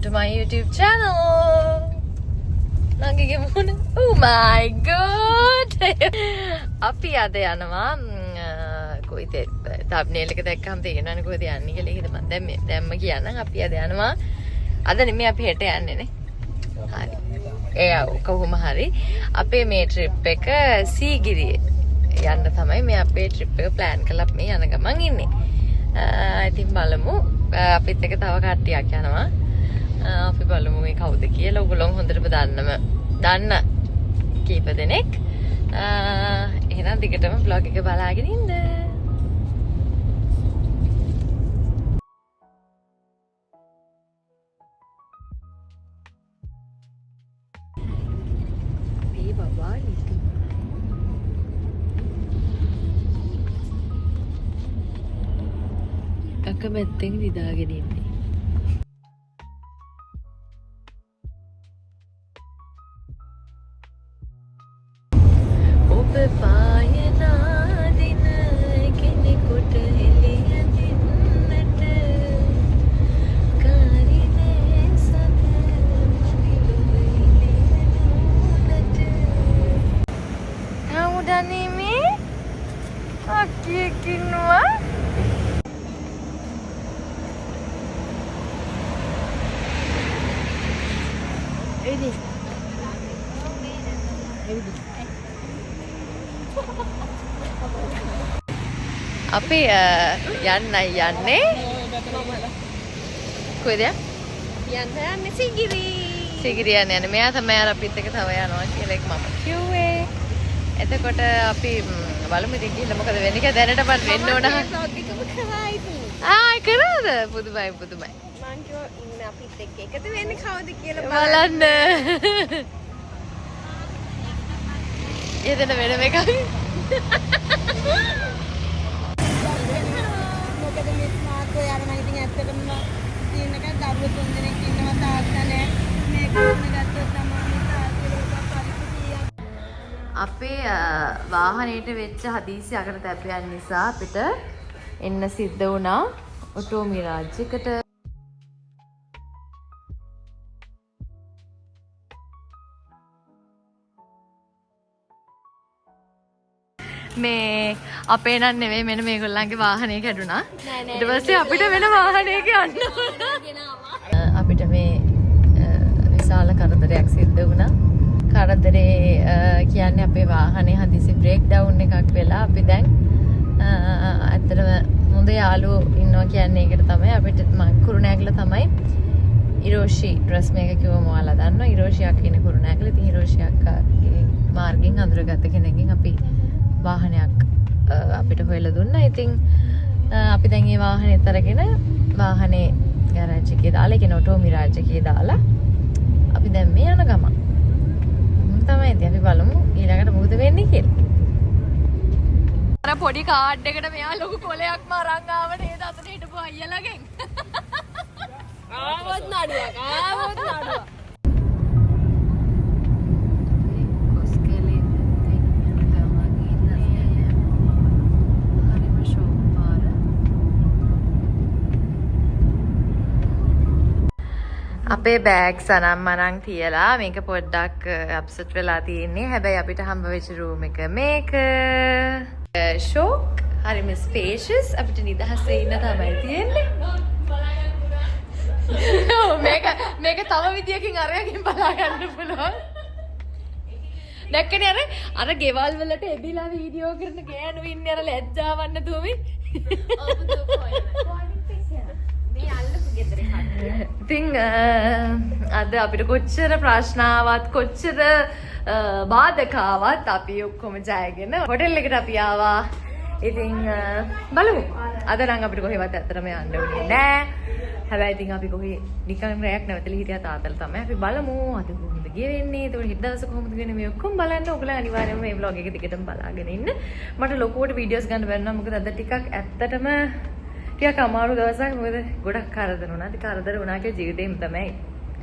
To my YouTube channel. නංගිගේ මුහුණ. Oh my god. අපි අද යනවා කොයිද, තම්නේල් එක දැක්කම තේරෙනවනේ කොහෙද යන්නේ කියලා. ඒකද මම දැන් මේ දැම්ම කියන්නම්. අපි අද යනවා. අද නෙමෙයි, අපි හෙට යන්නේ නේ. හරි. ඒ කොහොම හරි අපේ මේ ට්‍රිප් එක සීගිරිය යන්න තමයි මේ අපේ ට්‍රිප් එක ප්ලෑන් කරලා අපි මේ යන ගමන් ඉන්නේ. ඉතින් බලමු, අපිත් එක්ක තව කට්ටියක් යනවා. අපි බලමු මේ කවුද කියලා. ඔයගොල්ලෝ හොඳටම දන්න කීප දෙනෙක්. එහෙනම් දිගටම බ්ලොග් එක බලාගෙන ඉන්න. මේ බබා නිදි. අකමැත්තෙන් නිදාගෙන ඉන්නේ. ඔබ පායන දින කෙනෙකුට එළිය දෙන්නට කාරිනේ සද මගේ ලොව එළිය නුනට. කවුද මේ? අක්කියෙක් ඉන්නවා. අපි යන්නයි යන්නේ. කොහෙද යන්න යන්නේ සිගිරි. සීගිරිය යන්න යන්නේ. මෙයා තමයි අර අපිත් එක්ක තව යනවා කියලා එක මම කිව්වේ. එතකොට අපි බලමු ඉතින් ගිහිල්ලා මොකද වෙන්නේ කියලා. දැනට මන් වෙන්න ඕන. මම ව්ලොග් එකම කරා ඉතින්. ආ, කරාද? පුදුමයි පුදුමයි. මං කිව්වා ඉන්න අපිත් එක්ක එකතු වෙන්නේ කවුද කියලා බලන්න. එතන වෙනම එකක්. මොකද මිස් මාර්කෝ යාර මම ඉතින් ඇත්තටම සීන් එකක් දරුවෝ තුන් දෙනෙක් ඉන්නවා, තාත්තා නෑ. මේක වුණ ගත්තොත් තමයි තාත්තා ලොකු පරිප්පු කීයක් අපේ වාහනේට වෙච්ච හදිසි අකරතැබ්බයන් නිසා අපිට එන්න සිද්ධ වුණා ඔටෝ මිරාජ් එකට. මේ අපේ නම් නෙවෙයි, මෙන්න මේගොල්ලන්ගේ වාහනේ කැඩුනා. ඊට පස්සේ අපිට වෙන වාහනයක යන්න වුණා. අපිට මේ විශාල කරදරයක් සිද්ධ වුණා. කරදරේ කියන්නේ අපේ වාහනේ හදිසි බ්‍රේක් ඩවුන් එකක් වෙලා අපි දැන් ඇත්තටම හොඳ යාළුවෝ ඉන්නවා කියන්නේ ඒකට තමයි. අපිට මං කුරුණෑගල තමයි ඉරෝෂි ඩ්‍රෙස් මේක කිව්වම ඔයාලා දන්නවා. ඉරෝෂි අක්කා ඉන්නේ කුරුණෑගල. ඉතින් ඉරෝෂි අක්කාගේ මාර්ගෙන් අඳුරගත්ත කෙනෙක්ගෙන් අපි වාහනයක් අපිට හොයලා දුන්නා. ඉතින් අපි දැන් ඒ වාහනේත් අරගෙන වාහනේ ගෑරේජ් එකේ දාලා, ඒ කියන්නේ ඔටෝ මිරාජ් එකේ දාලා අපි දැන් මේ යන ගමන්. තමයි ඉතින් අපි බලමු ඊළඟට මොකද වෙන්නේ කියලා. අර පොඩි කාඩ් එකට මෙයා ලොකු කොලයක්ම අරන් ආව නේද අතන හිටපු අයියලාගෙන්. ආවොත් නඩුවක්, ආවොත් නඩුවක්. කොස්කැලේ පැත්තෙන් යන ගමන් ඉන්නේ. හරිම ෂෝක් පාර. අපේ බෑග් සනම් මනං තියලා මේක පොඩ්ඩක් අප්සෙට් වෙලා තියෙන්නේ. හැබැයි අපිට හම්බ වෙච්ච රූම් එක මේක. ෂෝක්, හරිම ස්පේෂියස්, අපිට නිදහසේ ඉන්න තමයි තියෙන්නේ. ඔව්, මේක මේක තව විදියකින් අරයකින් බලා ගන්න පුළුවන්. දැක්කනේ අර අර ගෙවල් වලට එබිලා වීඩියෝ කරන ගෑනු ඉන්නේ අර ලැජ්ජාවක් නැතුව මේ. මේ අල්ලපු ගෙදර කට්ටිය. ඉතින් අද අපිට කොච්චර ප්‍රශ්න ආවත්, කොච්චර බාධක ආවත් අපි ඔක්කොම ජයගෙන හොටෙල් එකට අපි ආවා. ඉතින් බලමු. අද නම් අපිට කොහෙවත් ඇත්තටම යන්න උනේ නෑ. හැබැයි ඉතින් අපි කොහේ නිකන් රැයක් නැවතලා හිටියා තාත්තලා තමයි. අපි බලමු අද කොහොමද ගෙවෙන්නේ. එතකොට හෙට දවසේ කොහොමද ගෙවෙන්නේ මේ ඔක්කොම බලන්න ඔයගොල්ලෝ අනිවාර්යයෙන්ම මේ ව්ලොග් එක දිගටම බලාගෙන ඉන්න. මට ලොකුවට වීඩියෝස් ගන්න බැරි වුණා. මොකද අද ටිකක් ඇත්තටම ටිකක් අමාරු දවසක්. මොකද ගොඩක් කරදර වුණා. ඉතින් කරදර වුණා කියලා ජීවිතේම තමයි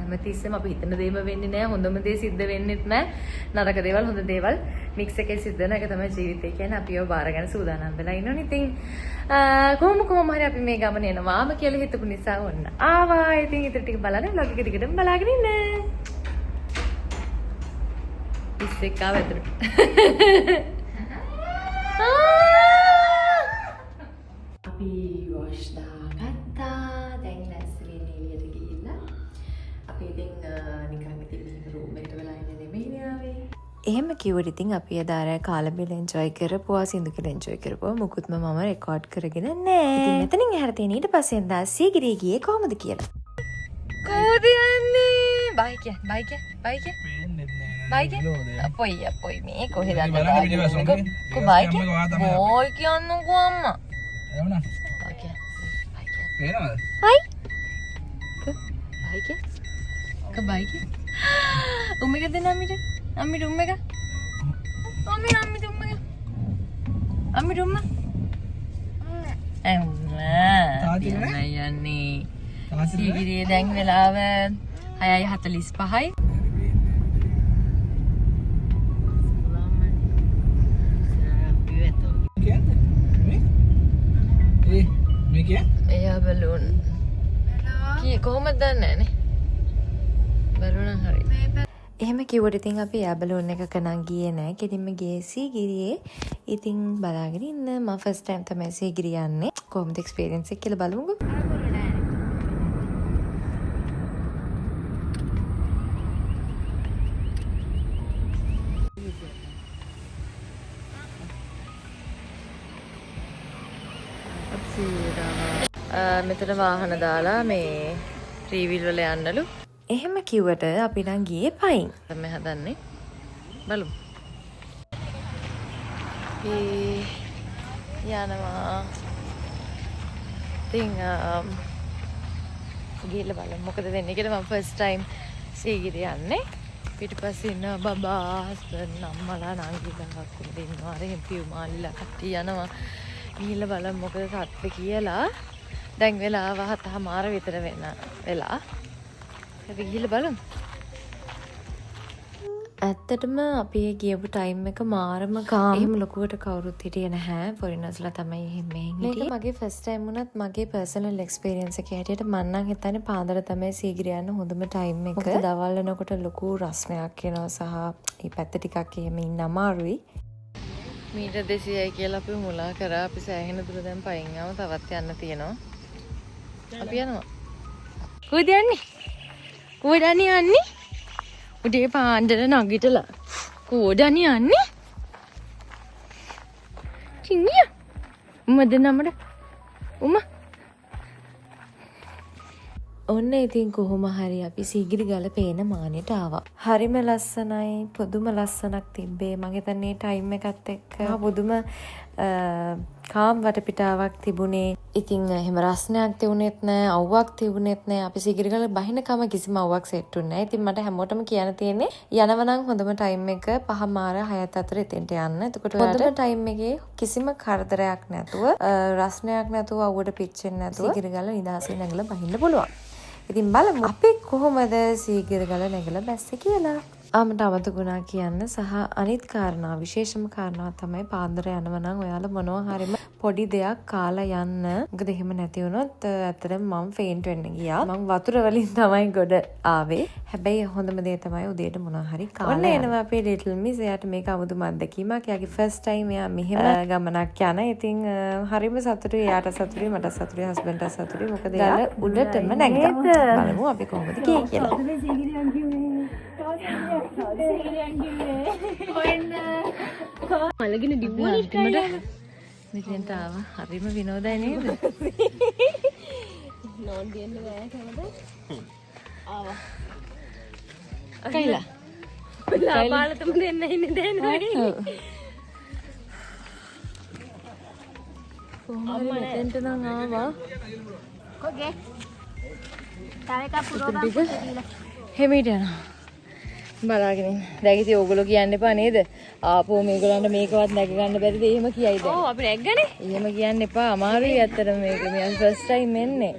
හැමතිස්සෙම අපි හිතන දේම වෙන්නේ නැහැ. හොඳම දේ සිද්ධ වෙන්නෙත් නැහැ. නරක දේවල් හොඳ දේවල් මික්ස් එකේ සිද්ධ වෙන එක තමයි ජීවිතය කියන්නේ. අපි ඒව බාරගෙන සූදානම් වෙලා ඉන්න ඕනේ. ඉතින් කොහොම කොහොම හරි අපි මේ ගමන එනවාම කියලා හිතපු නිසා ඔන්න ආවා. ඉතින් ඉතින් ටික බලන්න ව්ලොග් එක දිගටම බලාගෙන ඉන්න. ඉස්සෙක් ආව ඇතුළට. අපි වොෂ් දාගත්තා. දැන් ලෑස්ති වෙන්නේ එළියට ගිහිල්ලා. අපි ඉතින් නිකන් ඉතින් මෙහෙම රූම් එකට වෙලා ඉන්න නෙමෙයිනේ ආවේ. එහෙම කිව්වට ඉතින් අපි එදා රෑ කාලා බීලා එන්ජොයි කරපුවා, සින්දු කියලා එන්ජොයි කරපුවා මුකුත්ම මම රෙකෝඩ් කරගෙන නෑ. ඉතින් මෙතනින් එහාට තියෙන ඊට පස්සේ එදා සීගිරිය ගියේ කොහොමද කියලා. කොහොමද යන්නේ? බයි කිය, බයි කිය, බයි කිය. පේන්නෙත් නෑ. බයි කිය. අපොයි අපොයි මේ කොහෙද අත බලන්න දාගෙන පිටිපස්ස ඉන්නේ? හොඳේ. කො බයි කිය. ඔයා තමයි බයි කියන්නකෝ අම්මා. එවුණා. බයි කිය. බයි කිය. පේනවද? හයි. ක බයි කිය. ක බයි කිය. උම් එක දෙන්න අම්මිට. අම්මිට උම් එක. අම්මි අම්මිට උම් එක. අම්මිට උම්ම. අම්මා. තාත්තට නෑ? යන්න යන්නේ. තාත්තට නෑ? සීගිරියේ දැන් වෙලාව 6:45යි. කියන්නේ? මේ? ඒ මේ කියන්නේ? එයා බලූන්. කී කොහොමද දන්නේ නෑනේ. බලූන් නම් හරි. එහෙම කිව්වට ඉතින් අපි එයා බලූන් එකක නම් ගියේ නෑ. කෙලින්ම ගියේ සීගිරියේ. ඉතින් බලාගෙන ඉන්න මම ෆස්ට් ටයිම් තමයි සීගිරිය යන්නේ. කොහොමද එක්ස්පීරියන්ස් එක කියලා බලමුකෝ. මෙතන වාහන දාලා මේ ත්‍රිවිල් වල යන්නලු. එහෙම කිව්වට අපි නම් ගියේ පයින්. තමයි හදන්නේ. බලමු. අපි යනවා. ඉතින් ගිහිල්ලා බලමු මොකද වෙන්නේ කියලා. මම ෆස්ට් ටයිම් සීගිරිය යන්නේ. පිටිපස්සේ ඉන්න බබා, හස්බන්ඩ්, අම්මලා, නංගිලා ඔක්කොම ඉන්නවා. අර එහෙම පියුමාලිලා කට්ටිය යනවා. ගිහිල්ලා බලමු මොකද තත්ත්වය කියලා. දැන් වෙලාව 7:30 විතර වෙන වෙලා. අපි ගිහිල්ලා බලමු. ඇත්තටම අපි ඒ ගියපු ටයිම් එක මාරම කාම්. එහෙම ලොකුවට කවුරුත් හිටියේ නැහැ. ෆොරිනර්ස්ලා තමයි එහෙම මෙහෙන් හිටියේ. මේක මගේ ෆස්ට් ටයිම් වුණත් මගේ පර්සනල් එක්ස්පීරියන්ස් එකේ හැටියට මං නම් හිතන්නේ පාන්දර තමයි සීගිරිය යන්න හොඳම ටයිම් එක. මොකද දවල් වෙනකොට ලොකු රස්නයක් එනවා සහ මේ පැත්ත ටිකක් එහෙම ඉන්න අමාරුයි. මීටර් 200යි කියලා අපි මුලා කරා. අපි සෑහෙන දුර දැන් පයින් ආව. තවත් යන්න තියෙනවා. අපි යනවා. කොහෙද යන්නේ? කොහෙද යන්නේ? උදේ පාන්දර නගිටලා. කොහෙද යන්නේ? චින්නිය. උම දෙන්න අම්මට. උම. ඔන්න ඉතින් කොහොම හරි අපි සීගිරි ගල පේන මානෙට ආවා. හරිම ලස්සනයි, පුදුම ලස්සනක් තිබ්බේ. මං හිතන්නේ ටයිම් එකත් එක්ක පුදුම කාම් වටපිටාවක් තිබුණේ. ඉතින් එහෙම රස්නයක් තිබුණෙත් නෑ, අව්වක් තිබුණෙත් නෑ. අපි සීගිරි ගල බහිනකම කිසිම අව්වක් සෙට් වුණේ නෑ. ඉතින් මට හැමෝටම කියන්න තියෙන්නේ යනවා නම් හොඳම ටයිම් එක 5:30 6 අතර එතෙන්ට යන්න. එතකොට ඔයාලට හොඳම ටයිම් එකේ කිසිම කරදරයක් නැතුව, රස්නයක් නැතුව, අව්වට පිච්චෙන්නේ නැතුව සීගිරි ගල නිදහසින් නැගලා බහින්න පුළුවන්. ඉතින් බලමු අපි කොහොමද සීගිරි ගල නැගලා බැස්සේ කියලා. මට අමතක වුණා කියන්න සහ අනිත් කාරණා, විශේෂම කාරණාව තමයි පාන්දර යනවා නම් ඔයාලා මොනවා හරිම පොඩි දෙයක් කාලා යන්න. මොකද එහෙම නැති වුණොත්, ඇත්තටම මං ෆේන්ට් වෙන්න ගියා. මං වතුර වලින් තමයි ගොඩ ආවේ. හැබැයි හොඳම දේ තමයි උදේට මොනවා හරි කාලා ඔන්න යන්න. එනවා අපේ ලිටල් මිස්. එයාට මේක අමුතුම අත්දැකීමක්. එයාගේ ෆස්ට් ටයිම් එයා මෙහෙම ගමනක් යන. ඉතින් හරිම සතුටුයි. එයාට සතුටුයි, මට සතුටුයි, හස්බන්ඩ්ට සතුටුයි. මොකද එයා උඩටම නැග්ගා. බලමු අපි කොහොමද ගියේ කියලා. මලගෙන ඩිබ්බුවනේ මෙතෙන්ට ආවා. හරිම විනෝදයි නේද? නෝන් දෙන්න බෑ කවද? ආවා. කයිලා. ලාපාලතම දෙන්න ඉන්නේ දැන්. කොහොම හරි මෙතෙන්ට නම් ආවා. කොගේ? තව එකක් පුරවපන් දීලා. හිමීට යනවා. බලාගෙන ඉන්න. දැන් ඉතින් ඕගොල්ලෝ කියන්න එපා නේද? ආපහු මේගොල්ලන්ට මේකවත් නැග ගන්න බැරිද එහෙම කියයිද? ඔව් අපි නැග්ගනේ. එහෙම කියන්න එපා. අමාරුයි ඇත්තටම මේක. මේ අපි ෆස්ට් ටයිම් එන්නේ.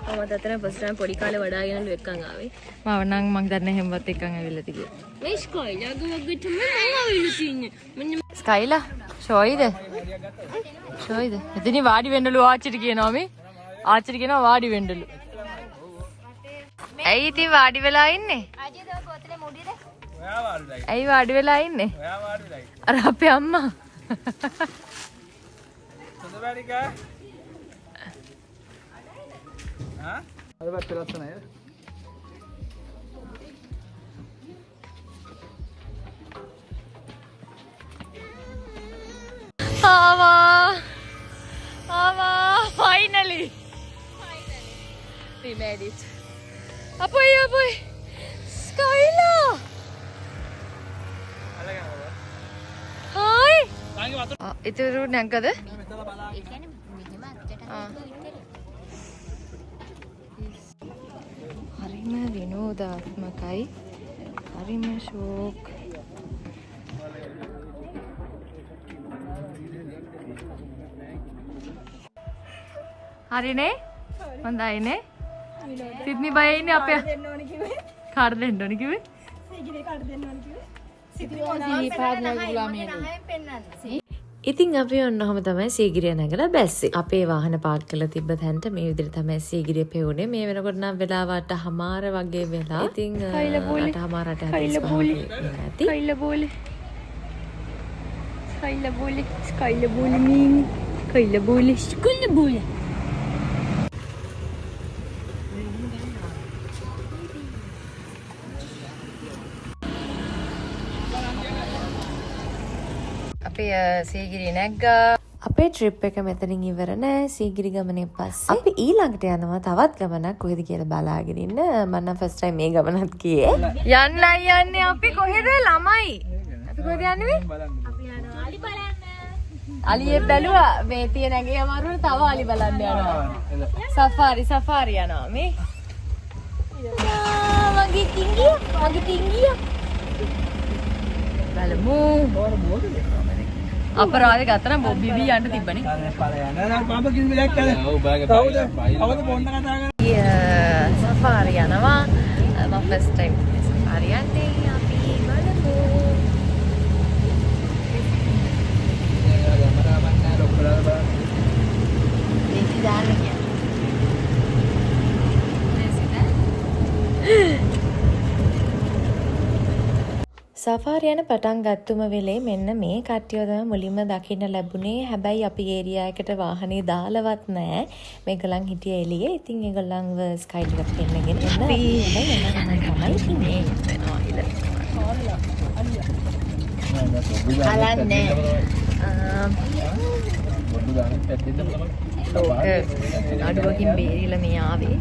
මම අතන ෆස්ට් ටයිම් පොඩි කාලේ වඩාගෙනලු එක්කන් ආවේ. මම නම් මං දන්නේ හැමවත් එක්කන් ඇවිල්ලා තිබියා. මේ ස්කයිලාගේ වගේ තමයි මම ආවිල්ලා තින්නේ. මෙන්න ස්කයිලා ෂෝයිද? ෂෝයිද? එතනින් වාඩි වෙන්නලු ආච්චිට කියනවා මේ. ආච්චිට කියනවා වාඩි වෙන්නලු. ඇයි ඉතින් වාඩි වෙලා ඉන්නේ? ඔයා වාඩිලා ඇයි වාඩි වෙලා ඉන්නේ? ඔයා වාඩිලා අර අපේ අම්මා. හොඳ වැඩික ආ අර පැත්තේ ලස්සනයි. ආවා ආවා finally we made it. අපොයි අපොයි ස්කයිලා හායි. ඉතුරු නැග්ගද? හරිම විනෝදාත්මකයි, හරිම ෂෝක්. හරිනේ, හොඳයිනේ. සිද්නි බය ඉන්නේ අපේ දෙන්න ඕන කිව්වේ. කාටද දෙන්න ඕන කිව්වේ? සීගිරේ කාට දෙන්න ඕන කිව්වේ? ඉතින් අපි ඔන්න ඔහම තමයි සීගිරිය නැගලා බැස්සේ. අපේ වාහන පාක් කරලා තිබ්බ තැනට මේ විදිහට තමයි සීගිරිය පෙවුනේ. මේ වෙනකොට නම් වෙලාව 8:30 වගේ වෙලා. ඉතින් 8:30 8:45 වෙලා ඇති. ස්කයිලා බෝලේ. ස්කයිලා බෝලේ. ස්කයිලා බෝලේ මීන්. ස්කයිලා බෝලේ. ස්කයිලා බෝලේ. අපි සීගිරිය නැග්ගා. අපේ ට්‍රිප් එක මෙතනින් ඉවර නෑ. සීගිරි ගමනේ පස්සේ අපි ඊළඟට යනවා තවත් ගමනක් කොහෙද කියලා බලාගෙන ඉන්න. මම නම් ෆස්ට් ටයිම් මේ ගමනත් ගියේ. යන්නයි යන්නේ අපි කොහෙද ළමයි? අපි කොහෙද යන්නේ මේ? බලන්න. අලියෙක් බැලුවා මේ තියෙන ඇඟේ අමාරුවන තව අලි බලන්න යනවා. සෆාරි සෆාරි යනවා මේ. මගේ කිංගිය මගේ ටිංගිය. බලමු. අපරාධ ගත්තනම් බොබ්බි බී යන්න තිබ්බනේ. කවුද බොන්න කතා කරන්නේ? සෆාරි යනවා. මම ෆස්ට් ටයිම් සෆාරි යන්නේ. අපි බලමු. මේක දාන්න කියන්නේ. සෆාරි යන පටන් ගත්තුම වෙලේ මෙන්න මේ කට්ටියව තමයි මුලින්ම දකින්න ලැබුණේ. හැබැයි අපි ඒරියා එකට වාහනේ දාලවත් නෑ. මේගොල්ලන් හිටියේ එළියේ. ඉතින් ඒගොල්ලන්ව ස්කයිල් එකට පෙන්නගෙන එන්න අපි යන තමයි ඉන්නේ. අලන්නේ. ලෝක අඩුවකින් බේරිලා මේ ආවේ.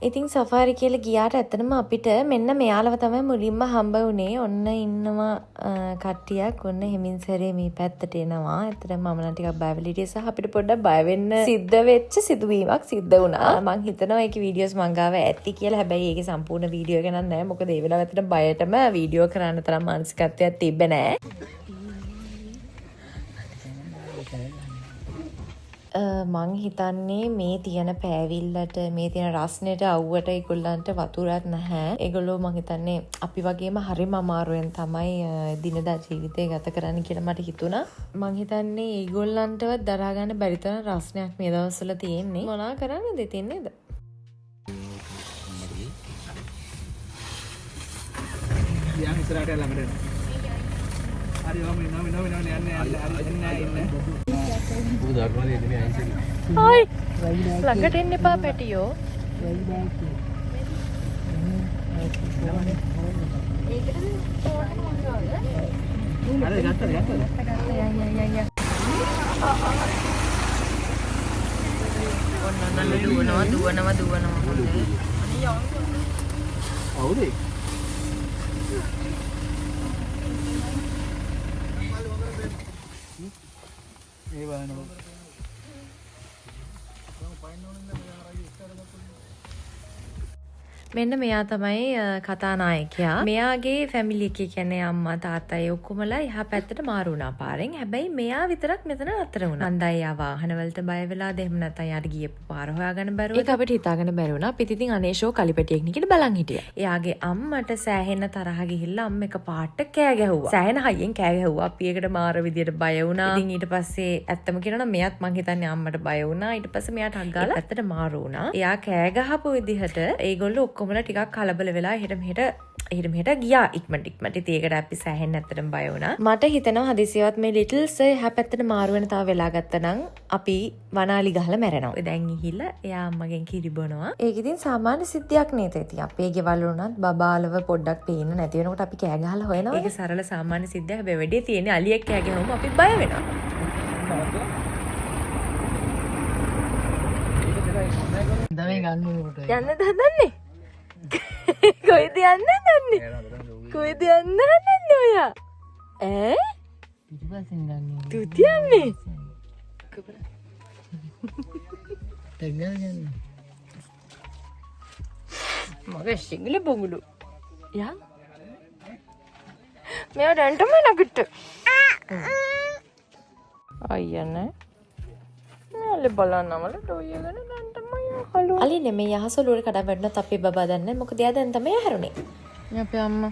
ඉතින් සෆාරි කියලා ගියාට ඇත්තටම අපිට මෙන්න මෙයාලව තමයි මුලින්ම හම්බ වුණේ. ඔන්න ඉන්නවා කට්ටියක්. ඔන්න හිමින් සැරේ මේ පැත්තට එනවා. ඇත්තටම මම නම් ටිකක් බය වෙලා හිටියේ සහ අපිට පොඩ්ඩක් බය වෙන්න සිද්ධ වෙච්ච සිදුවීමක් සිද්ධ වුණා. මං හිතනවා ඒකේ වීඩියෝස් මං ගාව ඇති කියලා. හැබැයි ඒකේ සම්පූර්ණ වීඩියෝ එක නම් නෑ. මොකද ඒ වෙලාව ඇත්තටම බයටම වීඩියෝ කරන්න තරම් මානසිකත්වයක් තිබ්බේ නෑ. මං හිතන්නේ මේ තියෙන පෑවිල්ලට මේ තියෙන රස්නෙට අව්වට ඒගොල්ලන්ට වතුරක් නැහැ. ඒගොල්ලෝ මං හිතන්නේ අපි වගේම හරිම අමාරුවෙන් තමයි දිනදා ජීවිතය ගත කරන්න කියලා මට හිතුණා. මං හිතන්නේ ඒගොල්ලන්ටවත් දරා ගන්න බැරි තරම් රස්නයක් මේ දවස්වල තියෙන්නේ. මොනා කරන්නද ඉතින් නේද? යන් ඉස්සරහට යන්න ළඟට එන්න. හරි ඔහම එනවා එනවා එනවා යන්න යන්න හරි එන්න එන්න. හායි ළඟට එන්න එපා පැටියෝ. හරි ගත්තද ගත්තද? ඔන්න ඔන්න දුවනවා දුවනවා දුවනවා හොඳේ. කවුද? ඒ බලන්නකෝ. මෙන්න මෙයා තමයි කතානායකයා. මෙයාගේ ෆැමිලි එකේ කියන්නේ අම්මා තාත්තා ඒ ඔක්කොමලා එහා පැත්තට මාරු වුණා පාරෙන්. හැබැයි මෙයා විතරක් මෙතන නතර වුණා. මන්දා එයා වාහන වලට බය වෙලාද එහෙම නැත්නම් එයාට ගියපු පාර හොයාගන්න බැරුවද? ඒක අපිට හිතාගන්න බැරි වුණා. අපිත් ඉතින් අනේ ෂෝ කලිපැටියෙක් නේ කියලා බලන් හිටියා. එයාගේ අම්මට සෑහෙන තරහ ගිහිල්ලා අම්ම එක පාට කෑ ගැහුවා. සෑහෙන හයියෙන් කෑ ගැහුවා. අපි ඒකට මාර විදියට බය වුණා. ඉතින් ඊට පස්සේ ඇත්තම කියනවා නම් මෙයාත් මං හිතන්නේ අම්මට බය වුණා. ඊට පස්සේ මෙයා ටක් ගාලා පැත්තට මාරු වුණා. එයා කෑ ගහපු විදිහට ඒගොල්ලෝ ඔක්කොමලා ටිකක් කලබල වෙලා එහෙට මෙහෙට එහෙට මෙහෙට ගියා ඉක්මනට ඉක්මනට. ඉතින් ඒකට අපි සෑහෙන්න ඇත්තටම බය වුණා. මට හිතෙනවා හදිසියවත් මේ ලිටල් සර් එහා පැත්තට මාරු වෙන තව වෙලා ගත්තා නම් අපි වනාලි ගහලා මැරෙනවා. ඔය දැන් ගිහිල්ලා එයා අම්මගෙන් කිරි බොනවා. ඒක ඉතින් සාමාන්‍ය සිද්ධියක් නේද? ඉතින් අපේ ගෙවල් වුණත් බබාලව පොඩ්ඩක් පේන්න නැති වෙනකොට අපි කෑ ගහලා හොයනවා. ඒක සරල සාමාන්‍ය සිද්ධියක්. හැබැයි වැඩේ තියෙන්නේ අලියෙක් කෑ ගැහුවම අපි බය වෙනවා. තමයි ගන්න ඕනකොට. යන්නද හදන්නේ? කොයිද යන්න හදන්නේ? කොයිද යන්න හදන්නේ ඔයා? ඈ? පිටිපස්සෙන් ගන්න ඕනේ. තුති අම්මේ. තෙග්ගල් ගන්න. මගේ සිංහල බොඟුලු. යන්. මෙයා දැන්ටම නගිට. අයියා නෑ. මෙයාලේ බලන්නමල ඩොයගෙන දැන්ටම හලු. අලි නෙමෙයි අහස ඔලුවට කඩා වැටුණත් අපේ බබා දන්නේ නැහැ. මොකද එයා දැන් තමයි හැරුණේ. මේ අපේ අම්මා.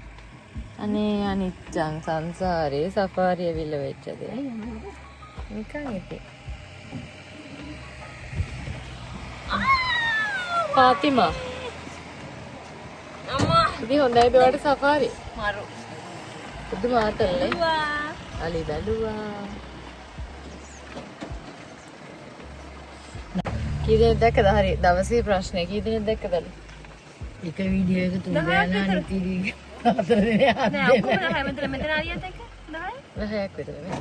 අනේ අනිච්චං සංසාරේ සෆාරි ඇවිල්ලා වෙච්ච දේ. නිකන් ඉතින්. ෆාතිමා. අම්මා. ඉතින් හොඳයි ඔයාලට සෆාරි. මරු. පුදුම ආතල් නේ. අලි බැලුවා. කී දෙනෙක් දැක්කද? හරි දවසේ ප්‍රශ්නේ කී දෙනෙක් දැක්කද අලි? එක වීඩියෝ එක තුන් දෙනා අනිත් වීඩියෝ එක හතර දෙනා. නෑ ඔක්කොම 10 මෙතන මෙතන හරියට එක 10. 10ක් විතර නේ.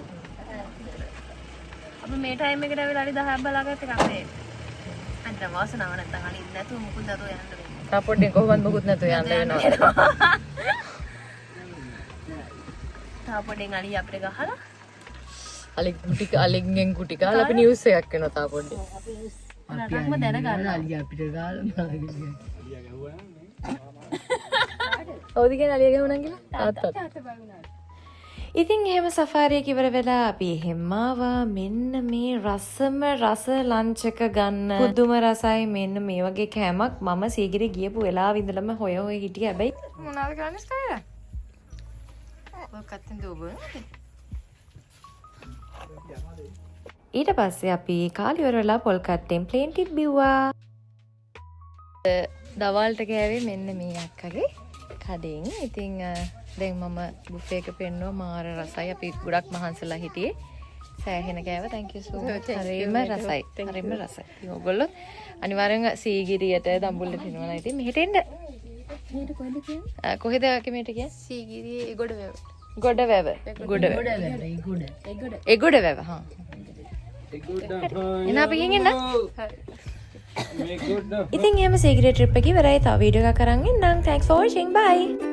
අපි මේ ටයිම් එකට ඇවිල්ලා අලි 10ක් බලාගත්ත එක අපේ අන්තිම වාසනාව නැත්තම් අලි නැතුව මුකුත් නැතුව යන්න වෙන්නේ. තා පොඩ්ඩෙන් කොහොමද මුකුත් නැතුව යන්න වෙනවා. තා පොඩ්ඩෙන් අලි අපිට ගහලා අලි ගුටි අලිගෙන් ගුටි කාලා අපි නිවුස් එකක් වෙනවා තා පොඩ්ඩේ. රටක්ම දැනගන්න. අලි අපිට ගාලා බලන්න. කවුද කියන්නේ අලිය ගැහුණා කියලා? තාත්තත්. ඉතින් එහෙම සෆාරි එක ඉවර වෙලා අපි එහෙම ආවා. මෙන්න මේ රසම රස ලන්ච් එක ගන්න. පුදුම රසයි. මෙන්න මේ වගේ කෑමක් මම සීගිරි ගියපු වෙලාව ඉඳලම හොය හොය හිටියේ. හැබැයි මොනවද කරන්නේ ස්කයිලා? ඔය කත්තෙන් දුවන. ඊට පස්සේ අපි කාලි ඉවර වෙලා පොල් කට්ටෙන් ප්ලේන් ටික බිව්වා. දවල්ට කෑවේ මෙන්න මේ අක්කගේ කඩෙන්. ඉතින් දැන් මම බුෆේ එක පෙන්නුවා. මාර රසයි. අපි ගොඩක් මහන්සිලා හිටියේ. සෑහෙන කෑවා. Thank you so much. හරිම රසයි. හරිම රසයි. ඉතින් ඔයගොල්ලෝ අනිවාර්යෙන්ම සීගිරියට දඹුල්ලට එනවා නම් ඉතින් මෙහෙට එන්න. මෙහෙට කොහෙද කියන්නේ? කොහෙද ආකේ මෙහෙට කියන්නේ? සීගිරියේ එගොඩ වැව. ගොඩ වැව. ගොඩ වැව. ගොඩ. එගොඩ වැව. හා. එන අපි ගිහින් එන්න. ඉතින් එහෙම සීගිරිය ට්‍රිප් එක ඉවරයි. තව වීඩියෝ එකක් අරන් එන්නම්. Thanks for watching. Bye.